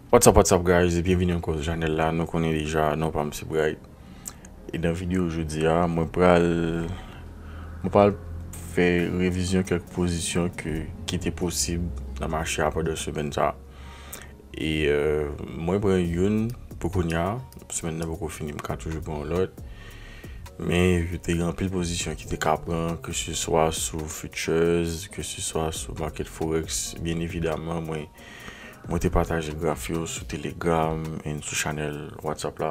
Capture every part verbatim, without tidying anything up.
What's up, what's up, guys, e byenvini ankò sou chanèl la. Nou konnen deja, non pa m se Bright. E nan videyo jodi a, mwen pral, mwen pral fè revizyon kèk pozisyon ke, ki te posib nan mache a pandan semèn sa a. E, euh, mwen pran youn pou kounye a, semèn nan poko fini, m ka toujou pran yon lòt. Men, te gen anpil pozisyon ki te ka pran, ke se swa sou futures, ke se swa sou market forex. Byen evidaman, mwen, mwen te pataje graf yo sou Telegram and sou chanèl WhatsApp la.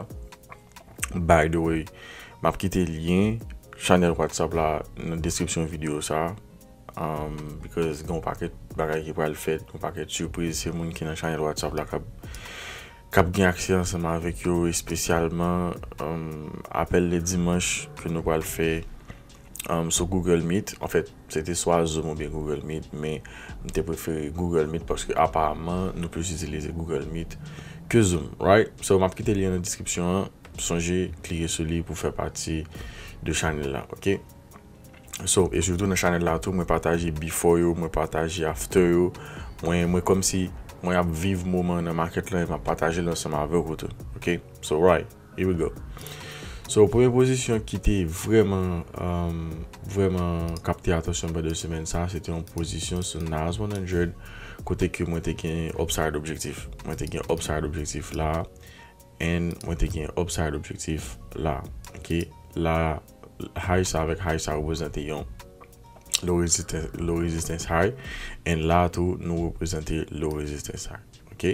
By the way, m ap kite lyen chanèl WhatsApp la nan deskripsyon videyo sa a. Um, because gen yon pakèt bagay ki pral fèt, yon pakèt sipriz, se moun ki nan chanèl WhatsApp la k ap, k ap gen aksè ansanm avèk yo, espesyalman, um, apèl le dimanch ke nou pral fè, um, sou Google Meet. Anfèt, se te swa Zoom oubyen Google Meet, men m te prefere Google Meet paske aparaman nou plis itilize Google Meet ke Zoom, right? So, m ap kite lyen nan deskripsyon an. Sonje klike sou li pou fè pati de chanèl la, ok? So, e sitou nan chanèl la tou, mwen pataje before yo, mwen pataje after yo. Mwen, mwen kòmsi mwen ap viv moman nan market la e m ap pataje l ansanm avèk ou tou. Ok? So, right, here we go. So, premye pozisyon ki te vrèman, um, vrèman kapte atansyon m pandan semèn sa a, se te yon pozisyon sou Nas one hundred, kote ke mwen te gen upside objektif. Mwen te gen upside objektif la. And mwen te gen upside objektif la, ok? La, high sa avèk high sa reprezante yon low resistance, low resistance high, and la tou nou reprezante low resistance high, ok?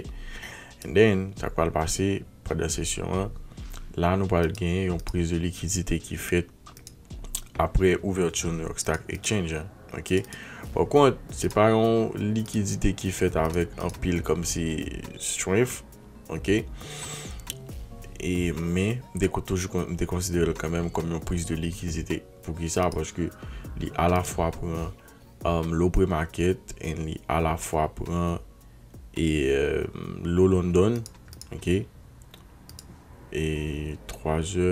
And then, sa k pral pase pandan sesyon an, la nou pral gen yon priz de likidite ki fèt apre ouvèti New York Stock Exchange an, ok? Pa kont, se pa yon likidite ki fèt avèk anpil kòmsi strength, ok? E, men, m te ko-, toujou kon-, m te konsidere l kanmenm kòm yon priz de likidite. Poukisa? Paske li alafwa pran, um, low pre-market, and li alafwa pran, e, um, low London, ok? E twa zè,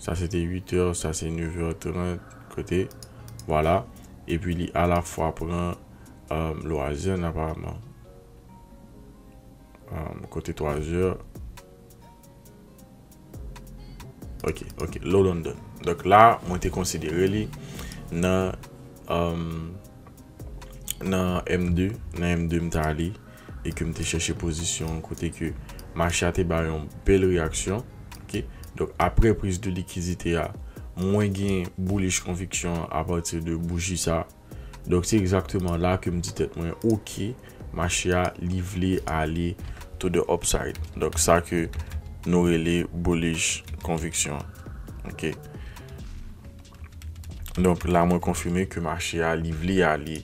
sa se te uit è, sa se nèf è trant, kote, vwala. Epi li alafwa pran, um, low Asian aparaman. Um, kote twa zè. Ok, ok, low London. Donk la, mwen te konsidere li nan, um, nan M de, nan M de m ta li, e ke m te chèche pozisyon kote ke mache a te bay yon bèl reyaksyon. Ok? Donk, apre priz de likidite a, mwen gen bullish conviction apati de bouji sa. Donk, se egzakteman la ke m di tèt mwen, ok, mache a, li vle ale to the upside. Donk, sa ke nou rele bullish conviction. Ok? Donk, la, mwen konfime ke mache a, li vle ale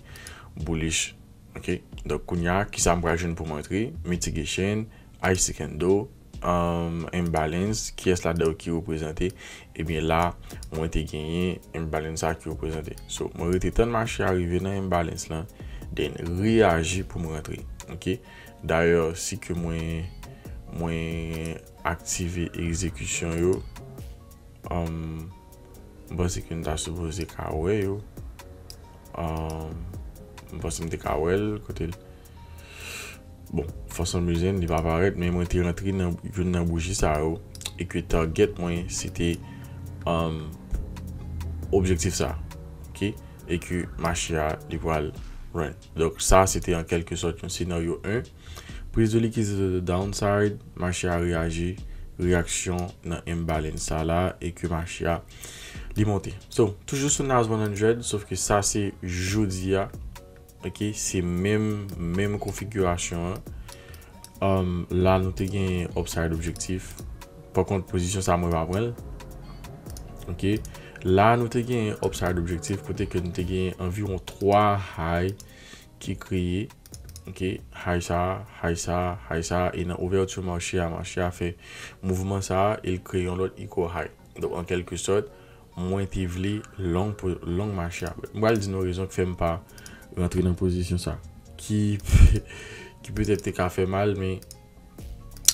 bullish. Ok? Donk, kounye a, kisa m pral jwenn pou m antre? Mitigation, icy candle, um, imbalance, kiyès ladan yo ki reprezante? Ebyen, la, mwen te genyen imbalance sa ki reprezante. So, mwen rete tann mache a rive nan imbalance lan, then reyaji pou m rantre. Ok? Dayè, si ke mwen, mwen aktive egzekisyon yo, um, m panse ke n ta sipoze ka wè yo. Um, m panse m te ka wè l, kote l. Bon, for some reason, li pa parèt, men mwen te rantre nan youn nan bouji sa yo, e ke target mwen, se te, um, objektif sa, ok? E ke mache a, li pral run. Donk, sa, se te an kèlke sòt yon senaryo en. Priz de likidite to the downside, mache a reyaji, reyaksyon nan imbalance sa la, e ke mache a, li monte. So, toujou sou Nas one hundred, sof ke sa, se jodi a. Ok, se menm, menm konfigirasyon an. Um, la, nou te gen upside objektif. Pa kont, pozisyon sa, mwen pa pran l. Ok. La, nou te gen upside objektif, kote ke nou te gen anviwon twa high ki kreye. Ok. High sa, high sa, high sa. E nan ouvèti mache a, mache a fè mouvman sa, e l kreye yon lòt equal high. Donk, an kèlke sòt, mwen te vle long pou, long mache a. M pral di nou rezon ki fè m pa rantre nan pozisyon sa. Ki, ki petèt te ka fè mal, men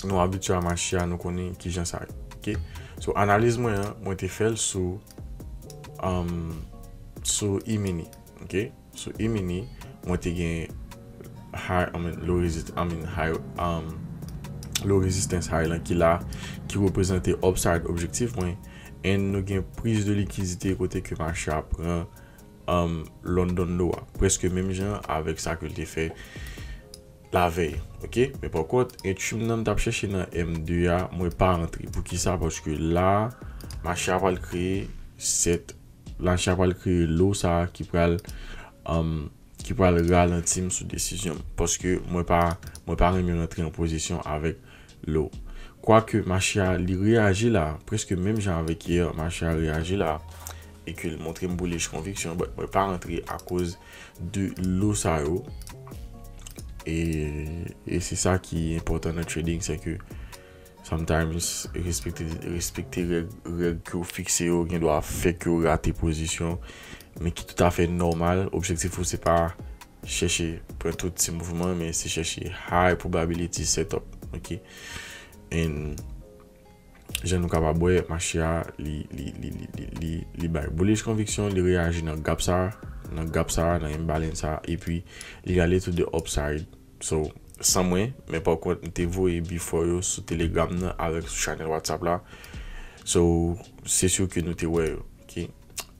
nou abitye a mache a, nou konnen kijan sa ye. Ok? So, analiz mwen an, mwen te fè l sou, um, sou E-mini. Ok? Sou E-mini, mwen te gen high, I mean, low resist, I mean, high, um, low resistance high lan ki la, ki reprezante upside objektif mwen. And nou gen priz de likidite kote ke mache a pran um, London Low a. Preske menm jan avèk sa ke l te fè lavèy. Ok? Men pa kont, entry m nan m t ap chèche nan M de a, mwen pa antre. Poukisa? Paske la, mache a pral kreye sèt, mache a pral kreye low sa a ki pral, um, ki pral ralanti m sou desizyon m. Paske mwen pa, mwen pa renmen rantre an pozisyon avèk low. Kwake mache a, li reyaji la, preske menm jan avèk yè, mache a reyaji la, e ke l montre m bullish conviction, but mwen pa rantre akoz de low sa yo. E, e se sa ki enpòtan nan trading, se ke sometimes respekte, respekte règ, règ ke w fikse yo, gen dwa fè ke w rate pozisyon, men ki toutafè nòmal. Objektif ou se pa chèche pran tout ti mouvman, men se chèche high probability setup, ok? And jan nou kapab wè, mache a, li, li, li, li, li, li, li bay bullish conviction, li reyaji nan gap sa, nan gap sa, nan imbalance sa, epi li ale to the upside. So, san mwen, men pa kont, m te voye before yo sou Telegram nan avèk sou channel WhatsApp la. So, se si ke nou te wè yo, ok?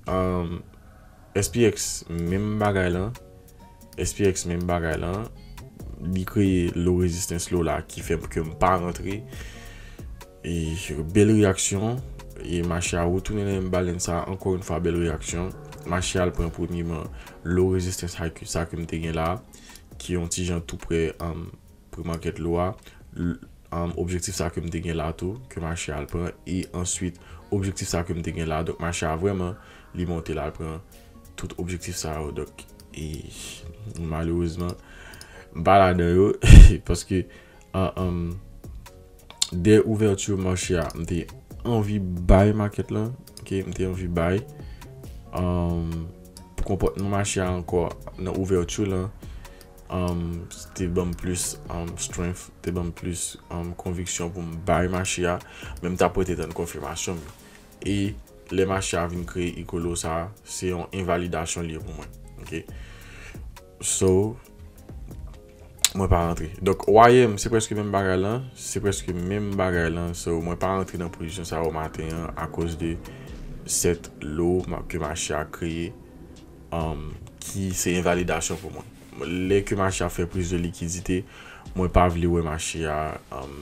Um, S P X, menm bagay lan. S P X, menm bagay lan. Li kreye low resistance low la ki fè ke m pa rantre. E bèl reyaksyon. E mache a retounen nan menm balèn sa. Ankò yon fwa, bèl reyaksyon. Mache a al pran premyeman low resistance high sa ke m te gen la. Ki yon ti jan tou prè, um, pre-market low a. L-, um, objektif sa ke m te gen la tou, ke mache a al pran. E answit, objektif sa ke m te gen la. Donk, mache a vrèman, li monte la, al pran tout objektif sa yo. Donk, e, malerezman, m pa ladan yo, paske, an, an, dè ouvèti mache a, m te anvi bay market lan, ok, m te anvi bay. Um, pou konpòtman mache a ankò nan ouvèti lan, um, te ban m plis, um, strength, te ban m plis, um, konviksyon pou m bay mache a, men m t ap rete tann konfimasyon m yo. E lè mache a vin kreye equal low sa, se yon envalidasyon li ye pou mwen. Ok? So, mwen pa rantre. Donk, Y M, se prèske menm bagay lan. Se prèske menm bagay lan. So, mwen pa rantre nan pozisyon sa yo maten an akoz de sèt low ma-, ke mache a kreye, um, ki se envalidasyon pou mwen. Lè ke mache a fè priz de likidite, mwen pa vle wè mache a, um,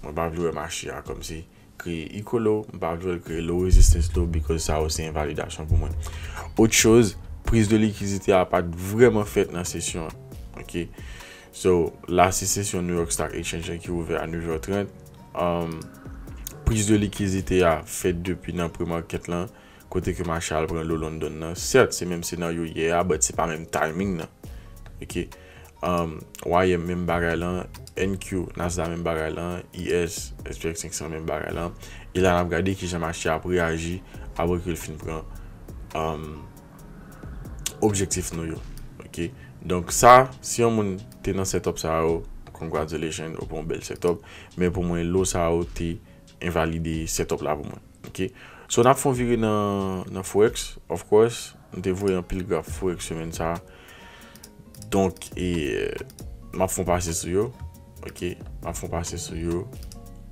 mwen pa vle wè mache a kòmsi kreye equal low, m pa vle l kreye low resistance low, because sa yo se envalidasyon pou mwen. Ot choz, priz de likidite a pa t vrèman fèt nan sesyon an. Ok? So, la se sesyon New York Stock Exchange ki ouvè a nèf è trant. Um, priz de likidite a fèt depi nan pre-market lan, kote ke mache a al pran low London nan. Sèt, se menm senaryo yè a, but se pa menm timing nan. Ok? Um, Y M menm bagay lan, N Q, Nasdaq menm bagay lan, I S, S P X senk san menm bagay lan. E la n ap gade kijan mache a ap reyaji apre ke l fin pran, um, objektif nou yo. Ok? Donk sa, si yon moun te nan setup sa yo, congratulations, ou pran yon bèl setup. Men pou mwen, low sa yo te envalide setup la pou mwen. Ok? So, n ap fè yon vire nan, nan Forex, of course. M te voye anpil graf Forex semèn sa. Donk, e, m ap fè yon pase sou yo. Ok? M ap fè yon pase sou yo.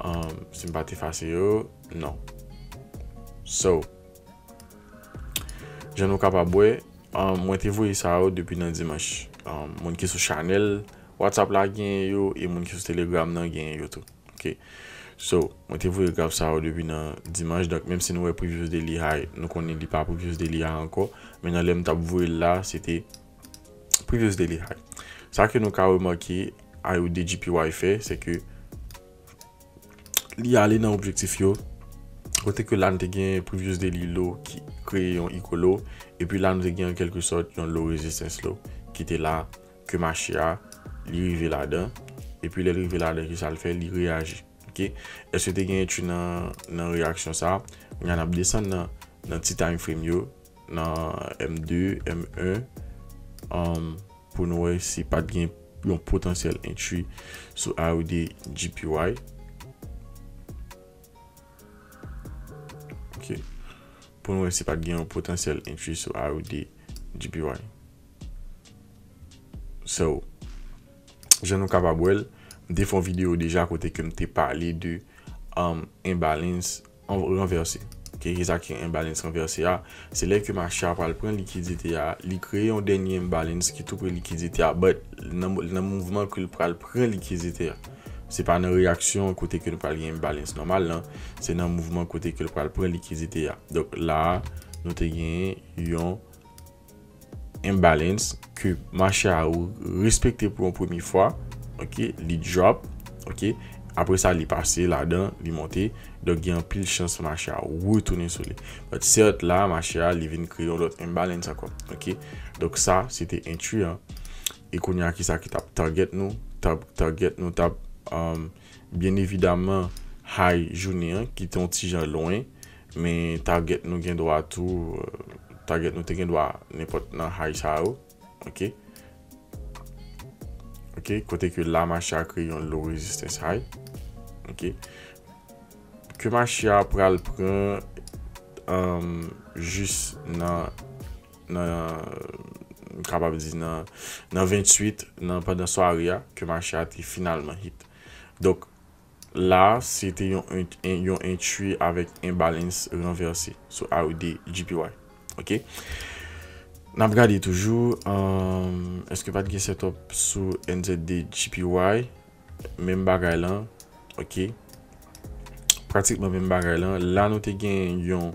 Um, si m pa t efase yo, non. So, jan nou kapab wè, um, mwen te voye sa yo depi nan dimanch. Um, moun ki sou chanèl WhatsApp la genyen yo, e moun ki sou Telegram nan genyen yo tou. Ok. So, mwen te voye graf sa yo depi nan dimanch. Donk, menm si nou wè previous daily high, nou konnen li pa previous daily high ankò. Men nan lè m t ap voye l la, se te previous daily high. Sa ke nou ka remake, I O D J P Y fè, se ke li ale nan objektif yo. Kote ke la, n te gen previous daily low ki kreye yon equal low. Epi la, nou te gen an kèlke sòt yon low resistance low ki te la, ke mache a, li rive ladan. Epi lè l rive ladan, kisa l fè? Li reyaji. Ok? Èske te gen entry nan, nan reyaksyon sa? Kounye a n ap desann nan, nan ti time frame yo, nan M de, M en, um, pou nou wè si pa t gen yon potansyèl entry sou I O D J P Y. Ok. Pou nou wè si pa t gen yon potansyèl entry sou I O D J P Y. So, jan nou kapab wè l, M te fè yon videyo deja kote ke m te pale de um, imbalance an- ranvèse. Ok, ki sa ki imbalance ranvèse a? Se lè ke mache a pral pran likidite a, li kreye yon dènye imbalance ki tou pre likidite a, but nan, nan mouvman ke l pral pran likidite a. Se pa nan reyaksyon kote ke nou pral gen imbalance nòmal lan, se nan mouvman kote ke l pral pran likidite a. Donk la, nou te gen yon imbalance ke mache a respekte pou yon premye fwa, ok, li drop, ok, apre sa li pase ladan, li monte, donk gen anpil chans mache a retounen sou li. But sèt la, mache a li vin kreye yon lòt imbalance ankò, ok. Donk sa, se te entry an. E kounye a, ki sa ki t ap target nou? T ap target nou, t ap, um, byen evidaman, high jounen an, ki te yon ti jan lwen, men target nou gen dwa tou, euh, target nou te gen dwa nenpòt nan high sa yo, ok? Ok, kote ke la mache a kreye yon low resistance high, ok? Ke mache a pral pran, um, jis nan, nan, m kapab di nan, nan venntuit, nan, pandan sware a, ke mache a te finalman hit. Donk, la, se te yon, yon entry avèk imbalance ranvèse sou A U D J P Y. Ok? N ap gade toujou, um, èske pa t gen setup sou N Z D J P Y? Menm bagay lan. Ok? Pratikman menm bagay lan. La, nou te gen yon,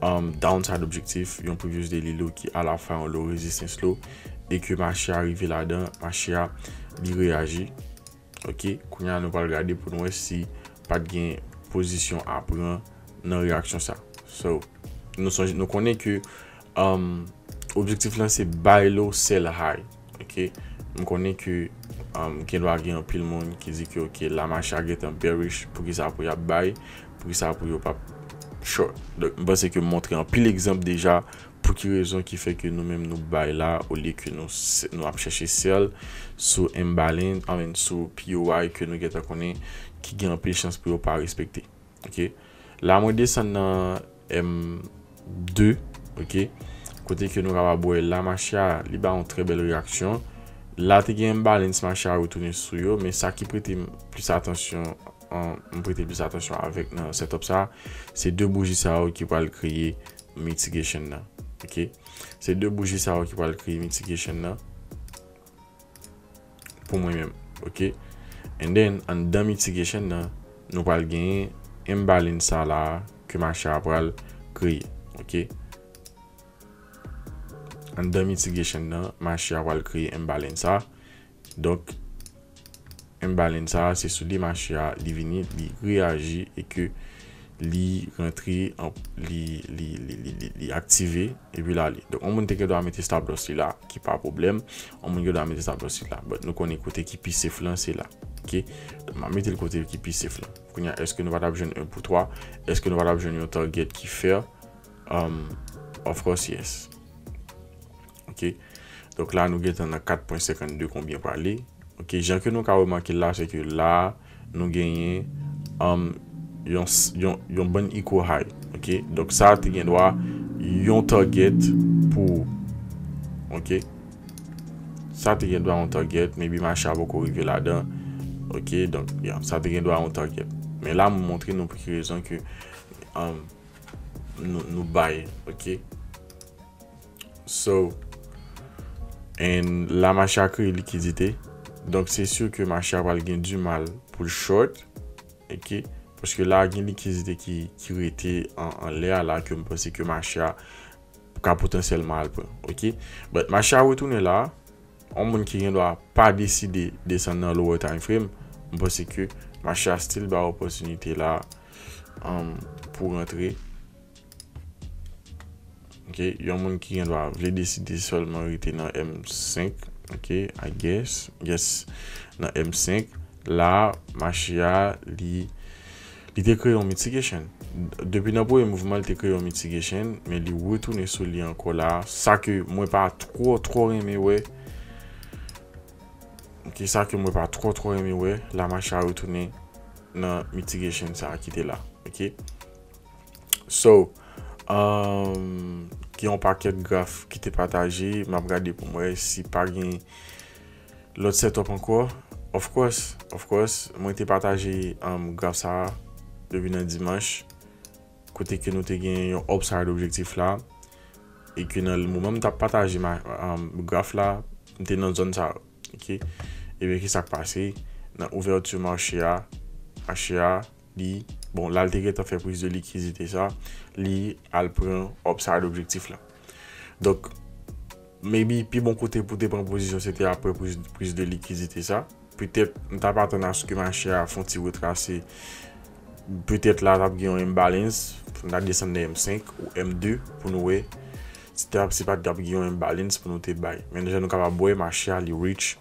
um, downside objektif, yon previous daily low ki alafa yon low resistance low, e ke mache a rive ladan, mache a, li reyaji. Ok, kounye a nou pral gade pou nou wè si pa t gen pozisyon a pran nan reyaksyon sa. So, nou sonje, nou konnen ke, um, objektif lan se buy low, sell high. Ok, m konnen ke, um, gen dwa gen anpil moun ki di ke, ok, la mache a gentan bearish, poukisa pou y ap buy, poukisa pou yo p ap short. Donk, m panse ke m montre anpil egzanp deja pou ki rezon ki fè ke nou menm nou buy la, olye ke nou, nou ap chèche sell sou imbalance, I mean, sou P O I ke nou gentan konnen ki gen anpil chans pou yo pa respekte. Ok? La, mwen desann nan M de, ok? Kote ke nou kapab wè la mache a, li ba yon trè bèl reyaksyon. La, te gen imbalance, mache a retounen sou yo, men sa ki prete m plis atansyon, an, m prete plis atansyon avèk nan setup sa, se de bouji sa yo ki pral kreye mitigation nan. Ok? Se de bouji sa yo ki pral kreye mitigation nan. Pou mwen menm. Ok? And then, anndan mitigation nan, nou pral genyen imbalance sa la ke mache a pral kreye. Ok? Anndan mitigation nan, mache a pral kreye imbalance sa. Donk, imbalance sa, se sou li mache a, li vini, li reyaji e ke li rantre, an, li, li, li, li, li, li aktive, epi l ale. Donk, yon moun te gen dwa mete stop loss li la, ki pa pwoblèm. Yon moun gen dwa mete stop loss li la. But nou konnen kote ki pi safe lan, se la. Ok? Donk, m ap mete l kote ki pi safe lan. Kounye a, èske nou pa t ap jwenn en pou twa? Èske nou pa t ap jwenn yon target ki fair? Um, of course, yes. Ok. Donk la, nou gentan nan kat pwen senkannde konbyen prale. Ok, jan ke nou ka remake la, se ke la, nou genyen, um, yon, yon, yon bann equal high. Ok, donk sa te gen dwa yon target pou, ok, sa te gen dwa yon target, maybe mache a poko rive ladan. Ok, donk, yeah, sa te gen dwa yon target. Men la, m montre nou pou ki rezon ke, um, nou, nou buy, ok? So, and la mache a kreye likidite. Donk, se si ke mache a pral gen di mal pou l short, ok? Paske la gen likidite ki, ki rete an, anlè a la ke m panse ke mache a ka potansyèlman al pran, ok? But mache a retounen la, yon moun ki gen dwa pa deside desann nan lower time frame, m panse ke mache a still ba opòtinite la, um, pou rantre. Ok, yon moun ki gen dwa vle deside sèlman rete nan M senk, ok, I guess, yes, nan M senk, la, mache a, li, li te kreye yon mitigation. Depi nan premye mouvman, li te kreye yon mitigation, men li retounen sou li ankò la. Sa ke mwen pa twò, twò renmen wè. Ok, sa ke mwen pa twò, twò renmen wè, la mache a retounen nan mitigation sa ki te la. Ok? So, um, gen yon pakèt graf ki te pataje, m ap gade pou m wè si pa gen lòt setup ankò. Of course, of course, mwen te pataje um, graf sa a depi nan dimanch, kote ke nou te gen yon upside objektif la, e ke nan moman m t ap pataje ma- um, graf la, m te nan zòn sa a, ok? Ebyen, ki sa k pase? Nan ouvèti mache a, mache a, li, bon, la l te gentan fè priz de likidite sa, li al pran upside objektif la. Donk, maybe pi bon kote pou te pran pozisyon se te apre priz, priz de likidite sa. Petèt, m t ap atann aske mache a fè yon ti retrase. Petèt la, t ap gen yon imbalance. N ap desann nan M senk ou M de pou nou wè. Si t ap, si pa t ap gen yon imbalance pou nou te bay. Men jan nou kapab wè, mache a li reach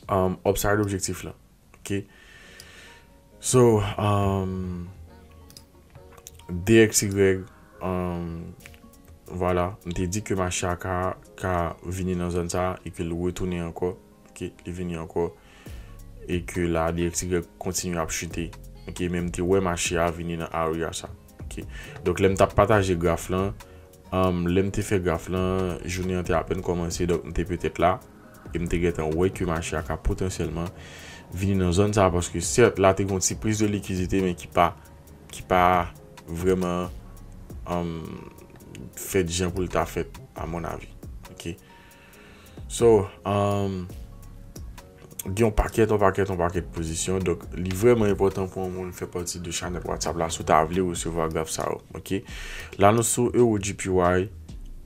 um, upside objektif la. Ok. So, um, D X Y, um, vwala, m te di ke mache a ka, ka vini nan zòn sa a e ke l retounen ankò. Ok, li vini ankò. E ke la, D X Y kontinye ap chite. Ok, men m te wè mache a vini nan area sa. Ok. Donk, lè m t ap pataje graf lan, um, lè m te fè graf lan, jounen an te apèn kòmanse, donk m te petèt la. E m te gentan wè ke mache a ka potansyèlman vini nan zòn sa a, paske sèt, la te gen yon ti priz de likidite, men ki pa, ki pa vrèman um, fèt jan pou l ta fèt, a mon avi. Ok. So, um, gen yon pakèt, yon pakèt, yon pakèt pozisyon. Donk, li vrèman enpòtan pou yon moun fè pati de chanèl WhatsApp la si w ta vle resevwa graf sa yo. Ok. La, nou sou Euro J P Y.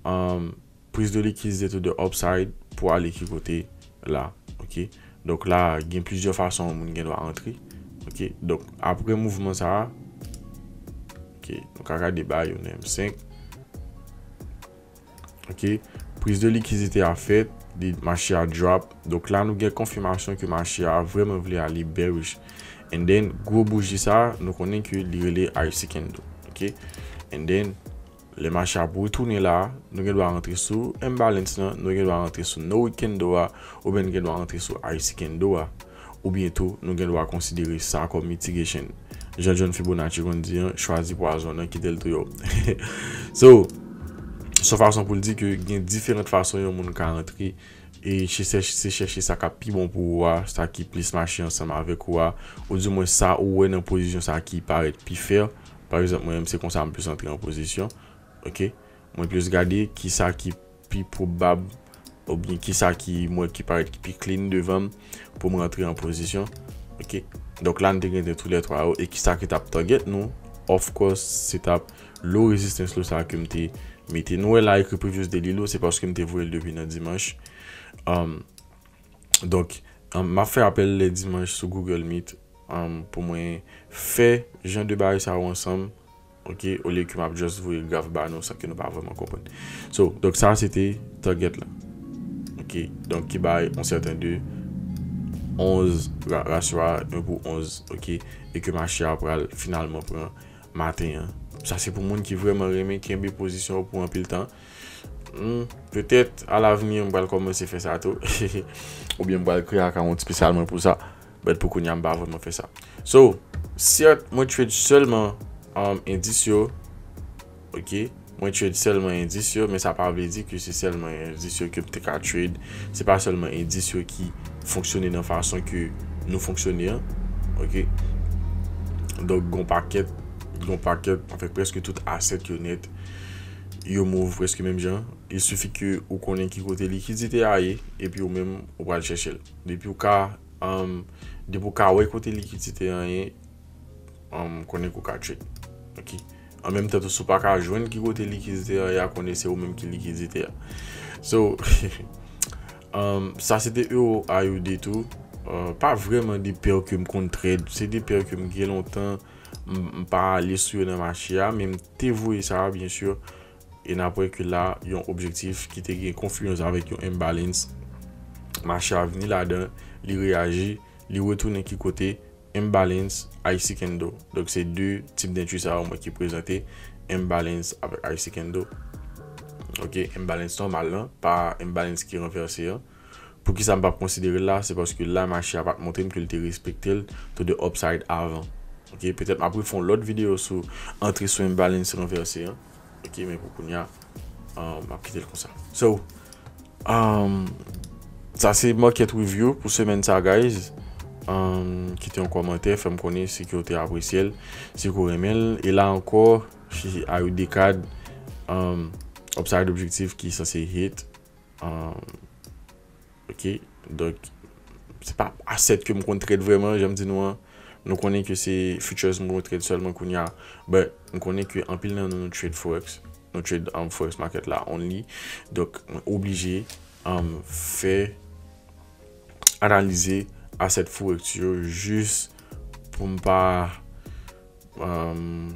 Um, priz de likidite to the upside pou ale ki kote la. Ok. Donk, la, gen plizyè fason yon moun gen dwa antre. Ok. Donk, apre mouvman sa a, ok, nou ka gade ba yo nan M senk. Ok. Priz de likidite a fèt, li mache a drop. Donk la nou gen konfimasyon ke mache a vrèman vle ale bearish. And then, gwo bouji sa, nou konnen ke li rele I C candle. Ok. And then, lè mache a ap retounen la, nou gen dwa rantre sou imbalance lan, nou gen dwa rantre sou no wick candle a, oubyen nou gen dwa rantre sou I C candle a. Oubyen tou, nou gen dwa konsidere sa kòm mitigation. Jan John Fibonacci konn di an, chwazi pwazon nan, kite l touye w. So, se yon fason pou l di ke gen diferan fason yon moun ka rantre, e se chèche, se chèche sa k ap pi bon pou ou a, sa ki plis mache ansanm avèk ou a, oudimwen sa ou wè nan pozisyon sa ki parèt pi fè. Pa egzanp, mwen menm, se konsa m plis antre an pozisyon. Ok? Mwen plis gade kisa ki pi pwobab oubyen kisa ki mwen ki parèt ki pi clean devan m pou m rantre an pozisyon. Ok. Donk la, n te gen tou lè twa yo. E kisa ki t ap target nou? Of course, se t ap low resistance low sa ke m te mete. Nou wè la ekri previous daily low, se paske m te voye l depi nan dimanch. Um, donk, um, m ap fè apèl lè dimanch sou Google Meet, um, pou mwen fè jan de bagay sa yo ansanm. Ok, olye ke m ap just voye graf ba nou san ke nou pa vrèman konprann. So, donk sa se te target la. Ok, donk ki bay yon sèten de onz, ra- rasyo a yon pou onz, ok, e ke mache a pral finalman pran maten an. Sa se pou moun ki vrèman renmen kenbe pozisyon yo pou anpil tan. Hmm, petèt, alavni, m pral kòmanse fè sa tou. Oubyen m pral kreye akawont espesyalman pou sa. But pou kounye a, m pa vrèman fè sa. So, sèt, mwen trade sèlman um, endis yo. Ok? Mwen trade sèlman endis yo, men sa pa vle di ke se sèlman endis yo ke m te ka trade. Se pa sèlman endis yo ki fonksyone nan fason ke nou fonksyone an. Ok? Donk, gon pakèt, gon pakèt, anfen, prèske tout asset yo nèt, yo move prèske menm jan. Il suffit ke ou konnen ki kote likidite a ye, epi ou menm, ou pral chèche l. Depi ou ka, um, depi ou ka wè kote likidite an ye, um, konnen ke ou ka trade. Ok? An menm tan tou, si w pa ka jwenn ki kote likidite a ye a, konnen se ou menm ki likidite a. So, um, sa se te euro A U D tou. Uh, pa vrèman de pè ke m konn trade. Se de pè ke m gen lontan m, m pa ale sou yo nan mache a, men m te voye sa, byen si. E n ap wè ke la, yon objektif ki te gen konfliyans avèk yon imbalance. Mache a vini ladan, li reyaji, li retounen ki kote, imbalance, I C candle. Donk, se de tip d'entry sa yo mwen ki prezante, imbalance avèk I C candle. Ok, imbalance nòmal lan, pa imbalance ki ranvèse an. Poukisa m p ap konsidere l la? Se paske la, mache a pa t montre m ke l te respekte l to the upside avan. Ok, petèt m ap refè yon lòt videyo sou antre sou imbalance ranvèse an. Ok, men pou kounye a, um, m ap kite l konsa. So, um, Sa se market review pou semèn sa, guys. Um, kite yon kòmantè, fè m konnen si ke w te apresye l, si ke w renmen l. E la ankò, si a yon dekad, um, upside objektif ki sanse hit. Um, ok, donk, se pa asset ke m konn trade vrèman, jan m di nou an. Nou konnen ke se futures m konn trade sèlman kounye a. But, m konnen ke anpil nan nou, nou trade forex. Nou trade, um, forex market la only. Donk, mwen oblije, um, fè analize asset forex yo jis pou m pa, um,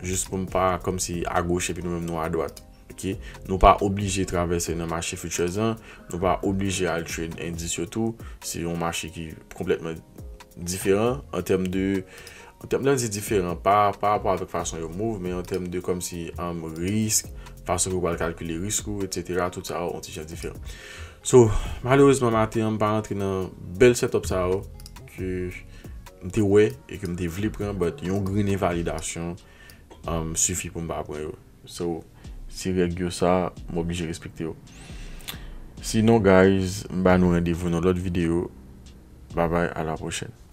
jis pou m pa kòmsi agoch epi nou menm nou adwat. Ok? Nou pa oblije travèse nan mache futures an, nou pa oblije al trade endis yo tou. Se yon mache ki konplètman diferan an tèm de, an tèm de, di diferan, pa, pa rapò avèk fason yo move, men an tèm de kòmsi, um, risk, fason ke w pral kalkile risk ou, etsetera, tout sa yo, yon ti jan diferan. So, malerezman, maten an, m pa rantre nan bèl setup sa yo ke m te wè e ke m te vle pran, but yon grenn envalidasyon, um, sifi pou m pa pran yo. So, se règ yo sa, m oblije respekte yo. Sinon, guys, m ba nou randevou nan lòt videyo. Bye bye, à la prochaine.